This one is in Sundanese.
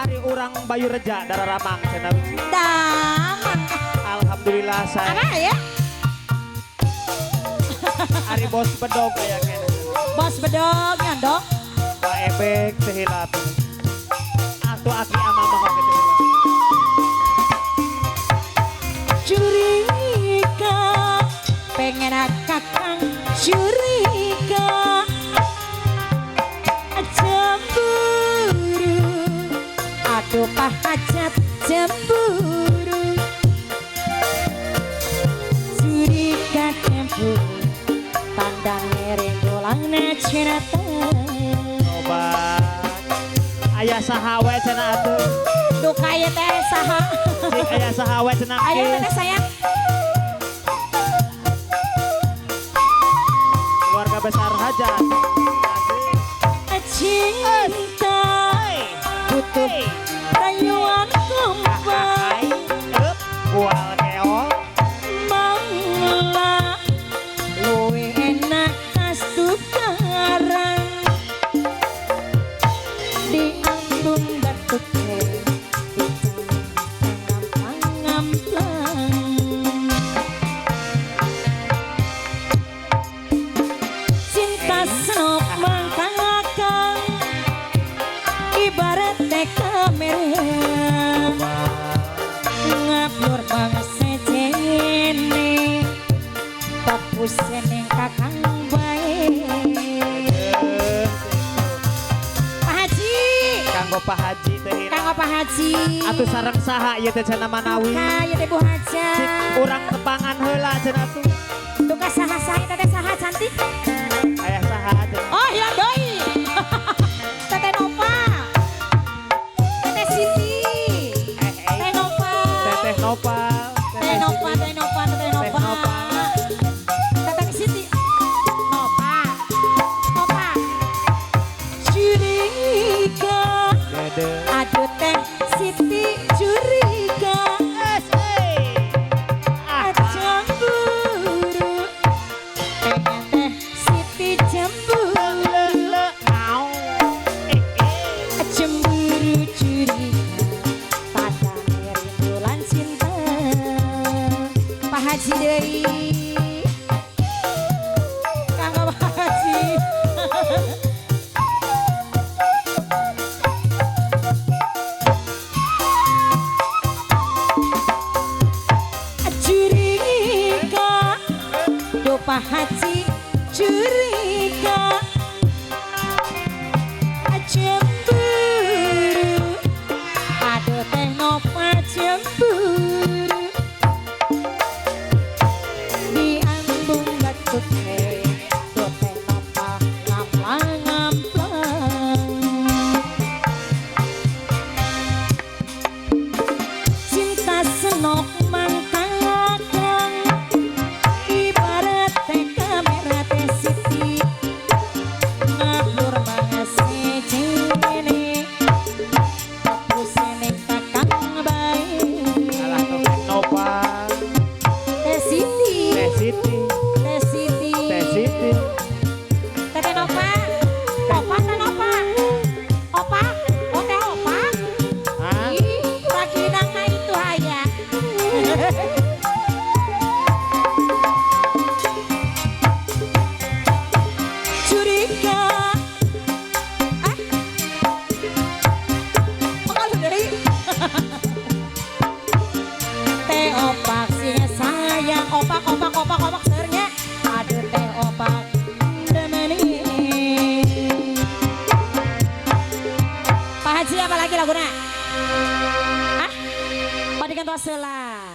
Ari urang Bayu Reja darah Ramang cenah. Damang. Alhamdulillah saya. Apa ya? Ari bos bedog aya keneh. Bos bedog nyandok. Pak Ebek teu hilap. Atuh aki amamah oge teu hilap. Curiga pengen kakang curiga cemburu aduh Pak Hajat cemburu curiga cemburu tanda ngerenggolang cinta. Obat ayah saha we cenah atuh. Duka ieu teh saha? Cik aya saha we cenah. Ayo teteh sayang. Keluarga besar Hajat. Cinta butuh rayuan kumpul. Bual keol. Mangla luwih enak tas tukaran di ambung batuk. Ngablur banget sejene fokus ning kakang bae. Pak Haji kanggo Pak Haji teh kanggo Pak Haji atuh sareng saha ieu teh cenah manawi duka ieu teh Bu Hajat cik urang tepangan heula cenah tuh duka saha saha teh saha cantik aya saha teh. Oh ya doi. Teteh Nova Teteh Siti Teh Nova Teteh Nova Teh Nova Teh Nova Teteh Nova Teteh Siti Nova Nova curiga aduh Teh Siti curiga cemburu pengen Teh Siti cemburu cemburu curiga pada rindulan cinta. Pak Haji deui kanggo Pak Haji. Curiga do Pak Haji curiga cemburu aduh Teh Nova cemburu di ambung batuk teh do Teh Nova ngamplang ngamplang cinta senok mangkakang ibarat teh kamera Teh Siti ngablur banget sejene fokus ning kakang bae. Alah Teh Nova Teh Siti Teh Siti Teh Siti Teh Siti Teteh Nova Opa Teh Nova Opa oh Teh Opa. Hah? Ih raginang na itu haya. Curiga ah pengaluh deui. Teh opak sih sayang opak opak opak opak seurnya aduh Teh opak demeni. Pak Haji apa lagi laguna? Ah? Padikan tos heula.